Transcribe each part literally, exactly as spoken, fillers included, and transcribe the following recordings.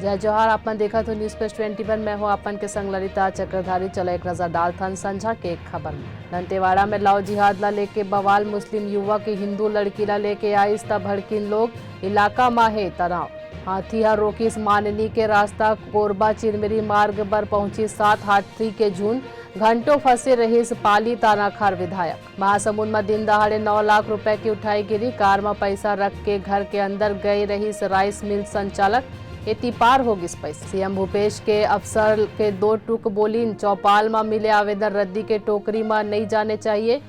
जय जोहार, आप मन देखत हो News Flash twenty one, मैं हूं आप मन के संग ललिता चक्रधारी। चलो एक नजर डालथन संझा के खबर में। दंतेवाड़ा में लव जिहाद ला लेके बवाल, मुस्लिम युवक हिंदू लड़की ला लेके आइस त भड़किन लोग, इलाका म हे तनाव। हाथी ह रोकिस माननी के रास्ता, कोरबा चिरमिरी मार्ग बर पहुंचिस सात हाथी के झुंड, घंटों फंसे रहिस पाली तानाखार विधायक। महासमुंद म दिन दहाड़े नौ लाख रुपए के उठाई गिरी, कार म पैसा रख के घर के अंदर गए रहिस राइस मिल संचालक, एती पार हो गिस पैसा। सीएम भूपेश के अफसर के दो टुक बोलिन, चौपाल म मिले आवेदन रद्दी के टोकरी म नइ जाने चाहिए,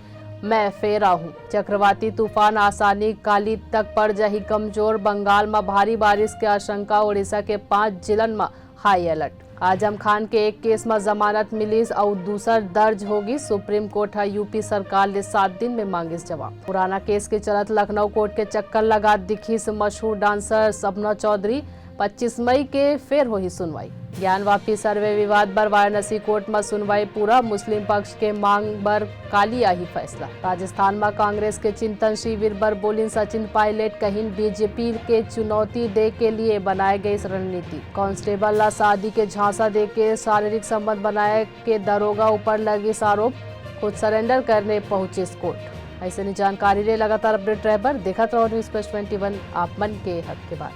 मैं फेरा हूँ। चक्रवाती तूफान आसानी काली तक पड़ जाही कमजोर, बंगाल म भारी बारिश के आशंका, ओडिशा के पांच जिलन म हाई अलर्ट। आजम खान के एक केस म जमानत मिलिस अउ दूसर दर्ज होगी। सुप्रीम कोर्ट ह यूपी सरकार ले सात दिन में मांगिस जवाब। पुराना केस के चलत लखनऊ कोर्ट के चक्कर लगात दिखिस मशहूर डांसर सपना चौधरी। पच्चीस मई के फेर होही सुनवाई। ज्ञानवापी सर्वे विवाद बर वाराणसी कोर्ट म सुनवाई पूरा, मुस्लिम पक्ष के मांग बर काली आही फैसला। राजस्थान म कांग्रेस के चिंतन शिविर बर बोलिन सचिन पायलट, कहिन बीजेपी के चुनौती दे के लिए बनाए गई रणनीति। कांस्टेबल ला शादी के झांसा दे के शारीरिक संबंध बनाए के दरोगा ऊपर लगिस आरोप, खुद सरेंडर करने पहुंचिस कोर्ट। ऐसे जानकारी ले लगातार अपडेट रहे बर देखत रहो News Flash twenty one, आप मन के हक के बात।